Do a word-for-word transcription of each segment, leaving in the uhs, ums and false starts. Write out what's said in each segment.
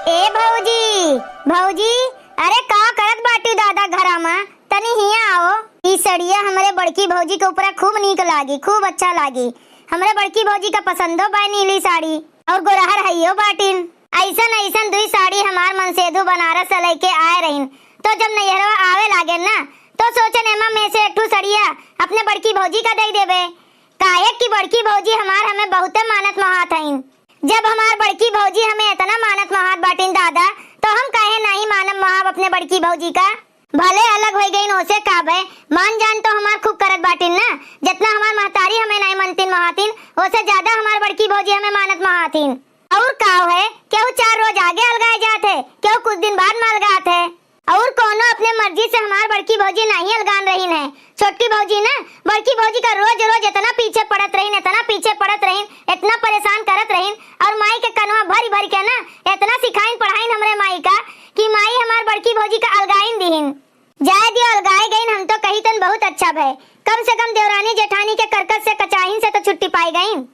ए भौजी, भौजी, अरे का करत बाटी दादा घरा मा? तनी हियाँ आओ। ई सड़िया हमरे बड़की भौजी के ऊपरा खूब नीक लागी, खूब अच्छा लागी। हमरे बड़की भौजी का पसंदो बा नीली साड़ी, और गोरहर हइयो बाटिन। अइसन अइसन दुई साड़ी हमार मनसेधु बनारस से लइके आए रहिन, तो जब नैहरवा आवे लागेन ना, तो सोचेन एमा में से एक ठू सड़िया अपने बड़की भौजी का दइ देबे। काहे कि बड़की भौजी हमार हमें बहुते मानत मोहात हइन। जब हमार बड़की भौजी हमें एतना मानत मोहात बाटिन दादा, तो हम काहे नाहीं मानब मोहाब अपने बड़की भौजी का? भले अलग होइ गइन, ओसे का भय, मान जान तो हमार खूब करत बाटिन ना। जेतना हमार महतारी हमें नाहीं मनतिन मोहातिन, ओसे ज्यादा हमार बड़की भौजी हमें मानत मोहातिन। और का है, केहू चार रोज आगे अलगाए जात है, केहू कुछ दिन बाद में अलगात है। और कौनो अपने मर्जी से हमार बड़की भौजी नाहीं अलगान रहिन है। छोटकी भौजी ना, बड़की भौजी का रोज रोज एतना पीछे पड़त रहिन, एतना पीछे पड़त रहिन, एतना परेशान करत रहिन, और माई के कनवा भरि भरि के ना एतना सिखाइन पढ़ाइन हमरे माई का कि माई हमार बड़की भौजी का अलगाइन दिहिन। जाए दियो, अलगाए गइन, हम तो कही तन बहुत अच्छा भय, कम से कम देवरानी जेठानी के करकस से कचाहिन से तो छुट्टी पाइ गइन।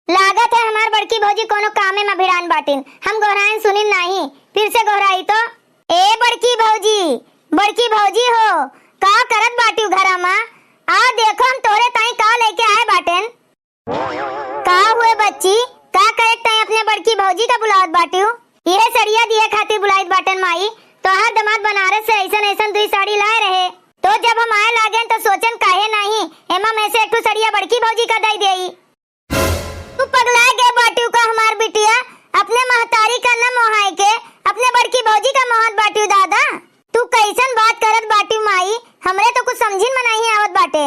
लागत है हमार बड़की भौजी कोनो कामे में भिड़ान बाटिन। हम गोहराइन सुनिन नाहीं, फिर से गोहराई तो। ए बड़की भौजी, बड़की भौजी हो, का करत बाटिउ घरा मा? आ देखो हम तोहरे ताई का लइके आए बाटेन। का हुए बच्ची, का करे ताई अपने बड़की भौजी का बुलावत बाटिउ? इहे सड़िया दिए खातिर बुलाइत बाटेन माई, तोहार दमाद बनारस से अइसन अइसन दुई साड़ी लाए रहे, तो जब हम आए लागेन तो सोचेन काहे नाहीं एमा में से एक ठू सड़िया बड़की भौजी का दइ देई। तू पगला गए बाटिउ का हमार बिटिया? अपने महतारी का न मोहाए के अपने बड़की भौजी का मोहत बाटिउ दादा। तू कइसन बात करत बाटिउ माई? हमरे तो कुछ समझिन में नाहीं आवत बाटे।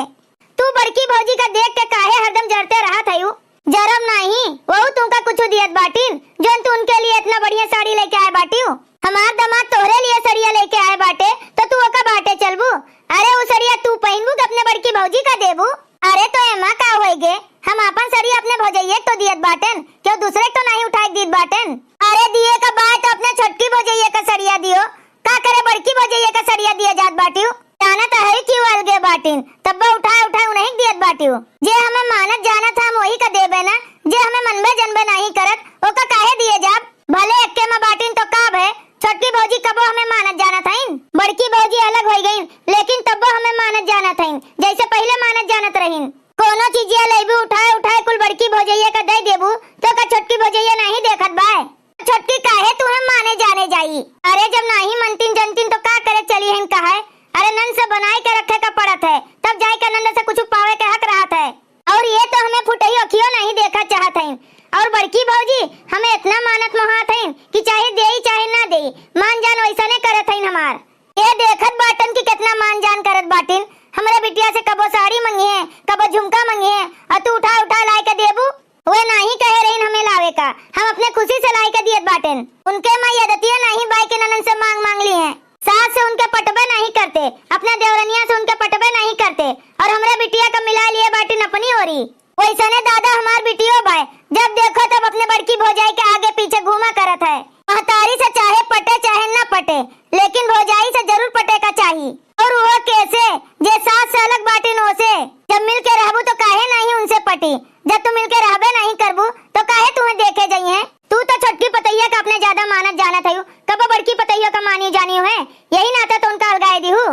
तू बड़की भौजी का देख के काहे हरदम जरते रहत हइउ? जरब नाहीं, वहू तुमका कुछ दियत बाटिन, जौन तू उनके लिए इतना बढ़िया साड़ी लइके आए बाटिउ। हमार दमाद तोहरे लिए सड़िया लइके आए बाटे, तो तू ओका बाटे चलबू? अरे उ सड़िया तू पहिनबू कि अपने बड़की भौजी का देबू? अरे तो एमा का होइ गे, हम आपन सड़िया अपने भौजइये के तो दियत बाटेन, केहू दूसरे के तो नाहीं उठाए के दीत बाटेन। अरे दिए का बाय तो अपने छोटकी भौजइये का सड़िया दियो, का करे बड़की भौजइये का सड़िया दिए जात बाटिउ? जानत है कि उ अलगे बाटिन, तब्बो उठाए उठाए उन्हीं के दियत बाटिउ। जे हमें मानत जानत है हम वही का देबे ना, जे हमें मनबे जनबे नाहीं करत ओका काहे दिए जाब? भले एक्के में बाटिन तो का भय, छोटकी भौजी कबो हमें मानत जानत हइन। बड़की भौजी अलग होइ गइन, लेकिन तब्बो हमें मानत जानत हइन, जइसे पहिले मानत जानत रहिन। कोनो चीजिया लइबू उठाए उठाए कुल बड़की भौजइया का दइ देबू, तो का छोटकी भौजइया नाहीं देखत बाय? छोटकी काहे तुहें माने जाने जाई? अरे जब नाहीं मनतिन जनतिन तो का करे चली हइन कहे? अरे नंद से बनाए के रखे का पड़त है, तब जाए के नंद से कुछ पावे के हक रहत है। और ये तो हमें फुटही अखियो नाहीं देखा चाहत हइन। और बड़की भौजी हमें इतना मानत मोहात हइन कि चाहे देई चाहे ना देई, मान जान वैसने करत हइन हमार। ये देखत बाटन कि कितना मान जान करत बाटिन। हमरे बिटिया से कबो साड़ी मंगिहे, कबो झुमका मंगिहे, और तू उठा उठा लाए के देबू। वे नाहीं कहे रहिन हमें लावे का, हम अपने खुशी से लाए के दियत बाटेन। उनके माई आदतिया नाहीं बाय के ननन से मांग मांग लिहे। सास से उनके पटबे नाहीं करते, अपने देवरनिया से उनके पटबे नाहीं करते, और हमरे बिटिया का मिला लिए बाटिन अपनी ओरी। वैसने दादा हमार बिटियो बाय, जब देखो तब अपने बड़की भौजाई के आगे पीछे घूमा करत है। महतारी से चाहे पटे चाहे न पटे, लेकिन भौजाई से जरूर पटे का चाही। और वो कैसे, जे सास से अलग बाटिन ओसे? जब मिल के रहबू तो काहे नाहीं उनसे पटी? जब तू मिल के रहबे नाहीं करबू तो काहे तुहें देखे जइहें? तू तो छोटकी पतैया का अपने ज्यादा मानत जानत हयू, कबो बड़की पतैया का मानी जानी है, यही नाते तो उनका अलगाए दिहू।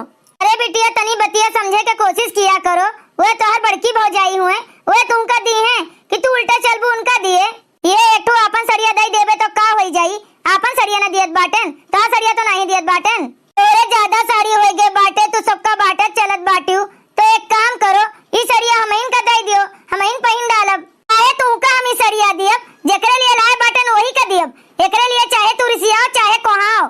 अरे बिटिया, तनी बतिया समझे के कोशिश किया करो। वे तोहर बड़की भौजाई हुए, वे तुमका दी हैं कि तू उल्टा चलबू उनका दिए? ये एक ठो आपन सड़िया दई देबे तो का होई जाई? आपन सड़िया ना दियत बाटेन, तोहार सड़िया तो नाहीं दियत बाटेन। तोरे ज्यादा साड़ी होई गए बाटे, तू सबका बाटे चलत बाटियो। तो एक काम करो, ई सड़िया हमहिन का दई दियो, हमहिन पहिन डालब। काहे तुमका हम ई सड़िया दियब? जेकरे लिए लाए बाटेन वही का दियब। एकरे लिए चाहे तू रिसियाओ चाहे कोहाओ।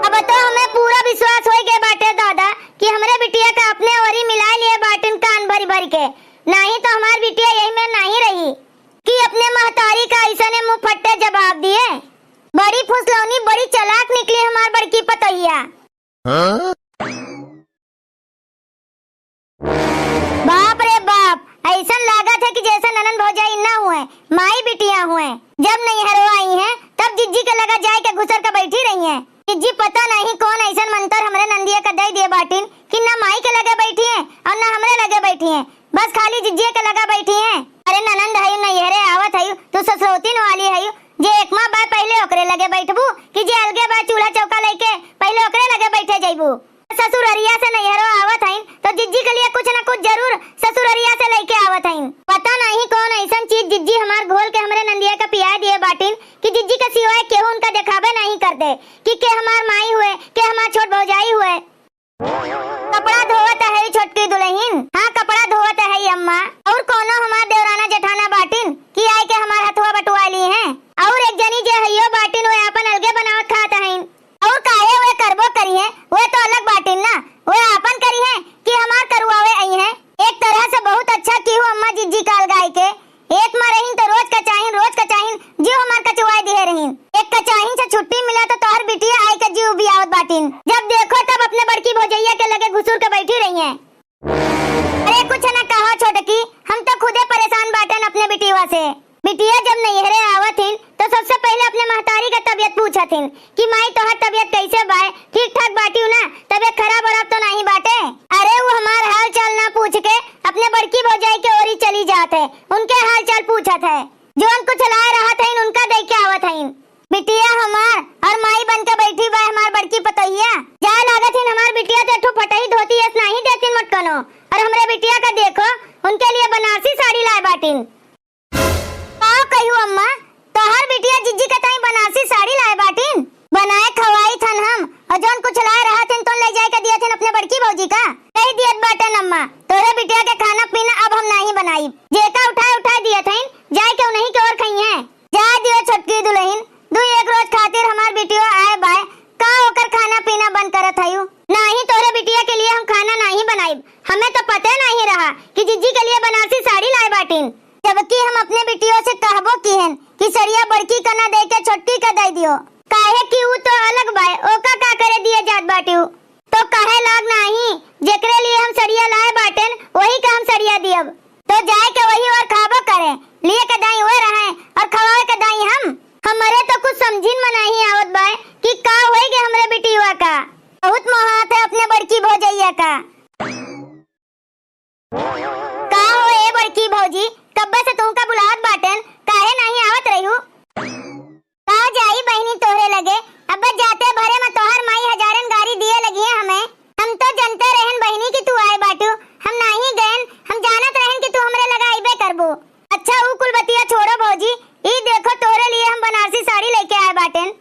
अब तो हमें पूरा विश्वास होई गए बाटे दादा कि हमरे बिटिया का अपने ओरी मिलाए लिए बाटिन कान भरी भरी के, नाहीं तो हमार बिटिया यही में नाहीं रही कि अपने महतारी का ऐसने मुंह फट्टे जवाब दिए। बड़ी फुसलौनी, बड़ी चालाक निकली हमार बड़की पतोहिया। हाँ? बाप रे बाप, ऐसन लागत है कि जैसे ननन भौजाई ना हुए, माई बिटिया हुए। जब नैहरवा आई हैं, तब जिज्जी के लगा जाए के घुसर के बैठी रही हैं। जिज्जी पता नहीं कौन ऐसन मंतर हमरे नंदिया का दे दिए बाटिन कि ना माई के लगे बैठी हैं और ना हमरे लगे बैठी हैं, बस खाली जिज्जिया के लगा बैठी हैं। अरे ननंद हयू, नैहरे आवत हयू, तू ससुरौतीन वाली हयू, जे एकमा बाय पहिले ओकरे लगे बैठबू कि जे अलगे बाय चूल्हा चौका लइके पहिले ओकरे लगे बैठे जइबू? ससुररिया से नैहरो आवत हइन तो जिज्जी के लिए कुछ न कुछ जरूर ससुररिया से लइके आवत हइन। पता नाहीं कौन अइसन चीज जिज्जी हमार घोल के हमरे नंदिया का पियाय दिए बाटिन कि जिज्जी के सिवाय केहू उनका देखाबे नाहीं करते कि के हमार माई हुए, के हमार छोट भौजाई हुए। कपड़ा धोवत है छोटकी दुलहिन। हाँ, कपड़ा धोवत है अम्मा। और कौनो हमार देवराना जेठाना बाटिन कि आइके हमार हथवा बटुआ लिहें? और एक जनी जे हइयो बाटिन, वे आपन अलगे बनावत खात हइन। और काहे वे करबो करिहें, वे तो अलग बाटिन ना, वे आपन करिहें कि हमार करुआवे अइहें? एक तरह से बहुत अच्छा किहू अम्मा जिज्जी का अलगाई के। एक मा रहिन तो रोज कचाहिन, रोज कचाहिन, जिउ हमार कचवाए दिहे रहिन। एक कचाहिन से छुट्टी मिला तो तोहर बिटिया आइके जिउ बियावत बाटिन। जब देखो तब अपने बड़की भौजैया के लगे घुसुर के बैठी रहिहें। अरे कुछ न कहो छोटकी, हम तो खुदे परेशान बाटेन अपने बिटिया से। बिटिया जब नैहरे आवत हिन तो सबसे पहिले अपने महतारी का तबियत पूछत हिन कि माई तोहर तबियत कैसे बाय, ठीक ठाक बाटिउ ना, तबियत खराब वराब तो नाहीं बाटे? अरे उ हमार हाल चाल ना पूछ के अपने बड़की भौजाई के ओरी चली जात है, उनके हाल चाल पूछत है। जौन कुछ लाए रहत हइन उनका दे के आवत हइन। बिटिया हमार और माई बन के बैठी बाय हमार बड़की पतोहिया। जाए लागत हिन हमार बिटिया तो एक ठो फटही धोती एस नाहीं देतिन मोटकनो। और हमरे बिटिया का देखो, उनके लिए बनारसी साड़ी लाए बाटिन। का कहियो अम्मा, तोहर बिटिया जिज्जी के ताई बनारसी साड़ी लाए बाटिन? बनाए खवाई थन हम, और जौन कुछ लाए रहत हिन तौन ले जाए के दिए थिन अपने बड़की भौजी का। कही दियत बाटेन अम्मा, तोहरे बिटिया के खाना पीना अब हम नाहीं बनाइब। जेका उठाए उठाए दिए थिन, जाए के उन्हीं के ओर खइहें। जा दियो छोटकी दुलहिन, दू एक रोज खातिर हमार बिटियो आए बाय, का ओकर खाना पीना बंद करत हयू? नाहीं, तोहरे बिटिया के लिए हम खाना नाहीं बनाइब। हमें तो पते नाहीं रहा कि जिज्जी के लिए बनारसी साड़ी लाए बाटिन। जबकि हम अपने बिटियो से कहबो किहन कि सड़िया बड़की का ना दे के छोटकी का दे दियो, काहे कि ऊ तो अलग बाय, ओका का करे दिए जात बाटिउ? तो कहे लाग नाहीं, जेकरे लिए हम सड़िया लाए बाटेन, वही का हम सड़िया दियब। तो जाए के वही और खाबो करे, लिए के दाई वो रहे और खवावे के दाई हम। हमरे तो कुछ समझिन में नाहीं आवत बाय कि का होई गे हमरे बिटिया का। बहुत मोहात है अपने बड़की भौजैया का। का हो ए बड़की भौजी, कब्बे से तुमका बुलावत बाटेन, काहे नाहीं आवत रहिउ? का जाई बहिनी तोहरे लगे, अब जाते भरे में तोहर माई हजारन गारी दिए लगिहें हमें। हम तो जनते रहेन बहिनी कि तू आए बाटू, हम नाहीं गएन, हम जानत रहेन कि तू हमरे लगे अइबे करबू। अच्छा ऊ कुल बतिया छोड़ो भौजी, ई देखो तोहरे लिए हम बनारसी साड़ी लइके आए बाटेन।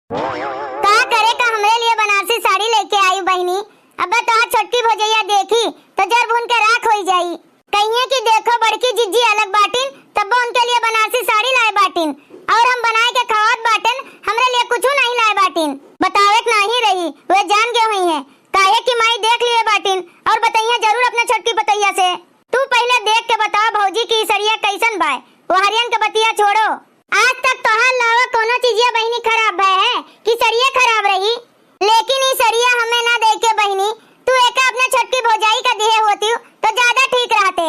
का करे का हमरे लिए बनारसी साड़ी लइके आइउ बहिनी? अब्बा तोहार छोटकी भौजैया देखी तो जर भून के राख होई जाई। कहिए कि देखो बड़की जिज्जी अलग बाटिन, तब्बो उनके लिए बनारसी साड़ी लाए बाटिन और हम बनाए के खवात बाटेन, हमरे लिए कुछू नाहीं लाए बाटिन। बतावे के नाहीं रही, वे जान गए हुइहें, काहे कि माई देख लिए बाटिन और बतइहें जरूर अपने छोटकी पतैया से। तू पहिले देख के बताओ भौजी कि ई सड़िया कैसन बाय, वहरियन के बतिया छोड़ो। आज तक तोहार लावा कोनो चीजिया बहिनी खराब भय है कि सड़िया खराब रही? लेकिन ई सड़िया हमें ना दे के बहिनी, तू एका अपना छोटकी भौजाई का दिहे होतिउ तो ज्यादा ठीक रहते।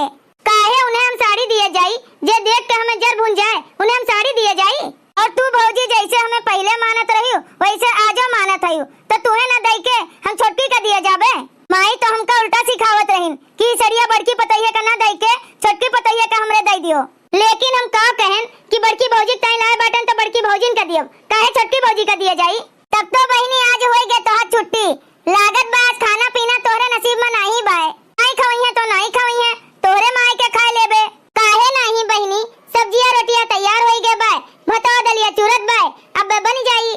काहे उन्हें हम साड़ी दिए जाई, जे देख के हमें जर भून जाए, उन्हें हम साड़ी दिए जाई? और तू भौजी जैसे हमें पहिले मानत रहिउ, वैसे आजो मानत हइउ, तो तुहे ना दे के हम छोटकी का दिए जाबे? माई तो हमका उल्टा सिखावत रहिन कि ई सड़िया बड़की पतैया का ना दे के छोटकी पतैया का हमरे दे दियो। लेकिन हम का कहेन कि बड़की भौजी के ताई लाए बाटेन तो बड़की भौजिन का दियब, काहे छोटकी भौजी का दिए जाई? तब तो बहिनी आज होई गे तोहार छुट्टी। लागत बा आज खाना पीना तोहरे नसीब में नाहीं बाय। नाहीं खवइहें तो नाहीं खवइहें, तोहरे माई के खाए लेबे। काहे नाहीं बहिनी, सब्जिया रोटिया तैयार होई गे बाय, भतवा दलिया चूरत बाय, अब बन जाई।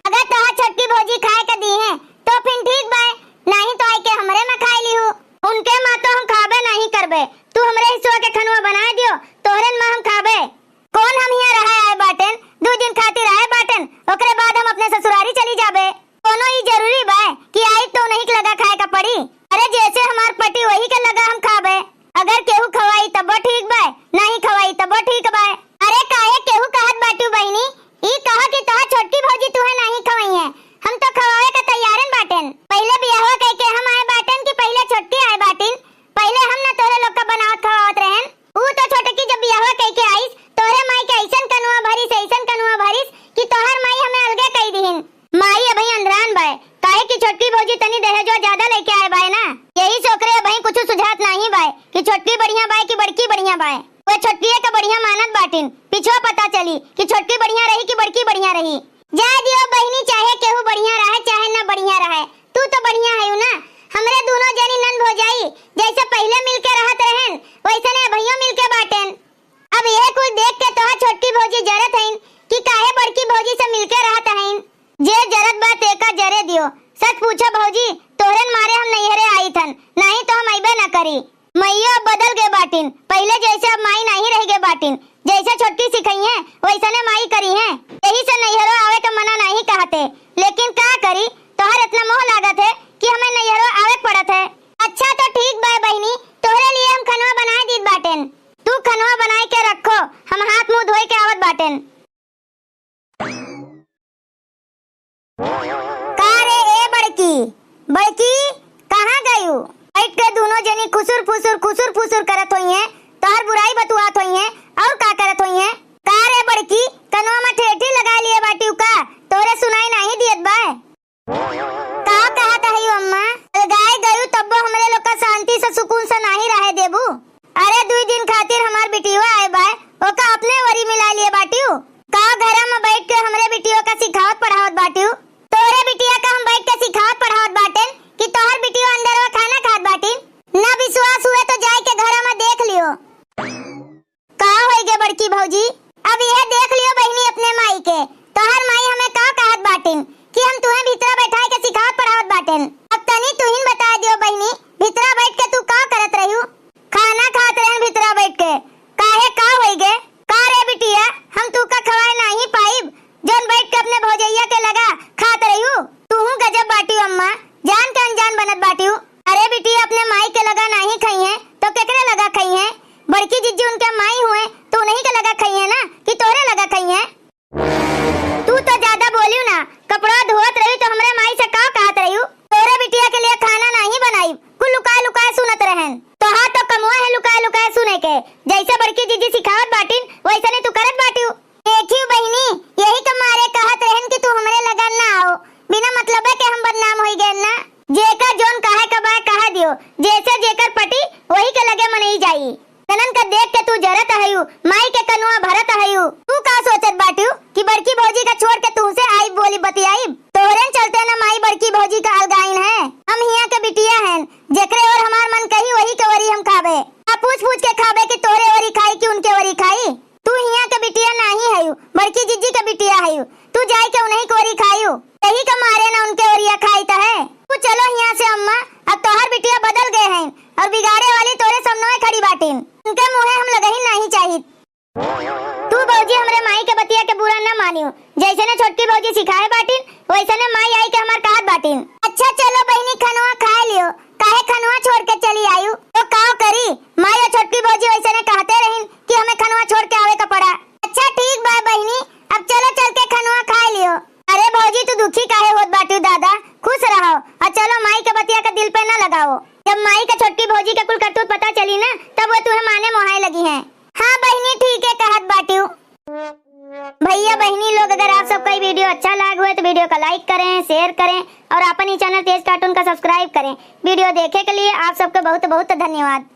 अगर तोहार छोटकी भौजी खाए के दीहें तो फिन ठीक बाय, नाहीं तो आइके हमरे में खाए लिहू। उनके में तो हम खाबे नाहीं करबे, तू हमरे हिस्सवा के खनवा बनाए दियो, तोहरे में हम खाबे। कौन हम हियाँ रहे आए बाटेन, दू दिन खातिर आए बाटेन, ओकरे बाद हम अपने ससुरारी चली जाबे। कोनो ई जरूरी बा कि आई तो उन्हीं के लगा खाए का पड़ी? अरे जैसे हमार पटी वही के लगा कि छोटकी बढ़िया रही कि बड़की बढ़िया रही। जाए दियो बहिनी, चाहे केहू बढ़िया रहे चाहे ना बढ़िया रहे, तू तो बढ़िया हयू ना। हमरे दूनो जनी नन भौजाई जैसे पहिले मिलके रहत रहेन, वैसने अभइयो मिलके बाटेन। अब यह कुल देख के तोहार छोटकी भौजी जरत हईन कि काहे बड़की भौजी से मिलके रहत हईन। जे जरत बा तेका जरे दियो। सच पूछो भौजी, तोहरेन मारे हम नैहरे आइत हन, नाहीं तो हम अइबे न करी। मइयो अब बदल गए बाटिन, पहिले जैसे अब माई नाहीं रह गए बाटिन। जैसे छोटकी सिखइहें, वैसने माई करिहें। यही से नैहरो आवे के मना नाहीं कहते, लेकिन का करी, तोहर इतना मोह लागत है कि हमें नैहरो आवे के पड़त है। अच्छा तो ठीक बा बहिनी, तोहरे लिए हम खनवा बनाए दीत बाटेन। तू खनवा बनाए के रखो, हम हाथ मुंह धोए के आवत बाटेन। का रे ए बड़की, बड़की, कहाँ गयू? बैठ के दूनो जनी खुसुर फुसुर, खुसुर फुसुर करत होइहें, तोहर बुराई बतुआत होइहें, और का करत होइहें? का रे बड़की, कनवा में ठेठी लगा लिए बाटिउ का? तोरे सुनाई नाहीं दियत बा? का कहत हई अम्मा? अलगाए गयू तब्बो हमरे लोग का शांति से सुकून से नाहीं रहे देबू? अरे दुई दिन खातिर हमार बिटिया आए बाय, ओका अपने वरी मिला लिए बाटिउ। का घरा में बैठ के हमरे बिटिया का सिखावत पढ़ावत बाटिउ? तोरे बिटिया का हम बैठ के सिखावत पढ़ावत बाटेन कि तोहर बिटिया अंदर में खाना खात बाटिन? ना विश्वास हुए तो जाए के घरा में देख लियो। का होई गे बड़की भौजी? अब यह देख लियो बहिनी अपने माई के। तोहर माई हमें का कहत बाटिन कि हम तुहें भीतरा बैठाए के सिखावत पढ़ावत बाटेन। अब तनी तुहिन बता दियो बहिनी, भीतरा बैठ के तू का करत रहियो? खाना खात रहेन भीतरा बैठ के। काहे, का होई गे? का रे बिटिया, हम तू का खवाए नाहीं पाइब, जौन बैठ के अपने भौजैया के लगा खात रहियो? तूहू गजब बाटियो अम्मा, जान के अनजान बनत बाटियो। अरे बिटिया, अपने माई के लगा नाहीं खइहें, तो केकरे लगा खइहें? बड़की जिज्जी उनके माई हुए, तो उन्हीं के लगा खइहें ना, कि तोहरे लगा खइहें? तू तो ज्यादा बोलियो ना, कपड़ा धोवत रही तो हमरे माई से का कहत रहियो? तोहरे बिटिया के लिए खाना नाहीं बनाई, कुल लुकाए लुकाए सुनत रहेन। तोहार तो कमुआ है लुकाए लुकाए सुने के, जैसे बड़की जिज्जी सिखावत बाटिन, वैसने तू करत बाटियो। देखियो बहिनी, यही के मारे कहत रहेन कि तू हमरे लगा ना आओ, बिना मतलबे के हम बदनाम होई गए ना। जेका जौन कहे के बा कह दियो, जैसे जेकर पटी वही के लगे मनई जाई। ननन का देख के तू जरत हयू, माई के कनुआ भरत हयू। तू का सोचत बाटियो कि बड़की भौजी का छोड़ के तू से आई बोली बतियाई? तोहरे चलते ना माई बड़की भौजी का अलगाइन है। हम हिया के बिटिया हैं, जेकरे ओर हमार मन कही वही के वरी हम खाबे। आ पूछ पूछ के खाबे कि तोहरे वरी खाई कि उनके वरी खाई। तू हिया के बिटिया नाहीं हयू, बड़की जिज्जी के बिटिया हयू। तू जाई के उन्हीं के वरी खायू, यही के मारे ना उनके वरिया खाई त है। तू चलो हिया से अम्मा, अब तोहर बिटिया बदल गए हैं और बिगाड़े वाली तोरे सामने खड़ी बाटिन। उनके मुँहे हम लगही नाहीं चाहित। तू भौजी हमरे माई के बतिया के बुरा न मानियो, जैसे ने छोटकी भौजी सिखाए बाटिन, वैसे ने माई आई के हमार कहत बाटिन। अच्छा चलो बहिनी, खनवा खाए लियो, काहे खनवा छोड़ के चली आयु? तो काव करी, माई और छोटकी भौजी वैसे ने कहते रहिन कि हमें खनवा छोड़ के आवे का पड़ा। अच्छा ठीक बा बहिनी, अब चलो चल के खनवा खाए लियो। अरे भौजी, तू दुखी काहे होत बाटियो दादा, खुश रहो और चलो माई के बतिया का दिल पे न लगाओ। जब माई के छोटकी भौजी के कुल करतूत पता चली ना, तब वो तुहे माने मोहाए लगी हैं। हाँ बहिनी, ठीक है कहत बाटियो। भैया बहिनी लोग, अगर आप सबका ये वीडियो अच्छा लाग हुए तो वीडियो का लाइक करें, शेयर करें और अपन ही चैनल तेज कार्टून का सब्सक्राइब करें। वीडियो देखे के लिए आप सबको बहुत बहुत धन्यवाद।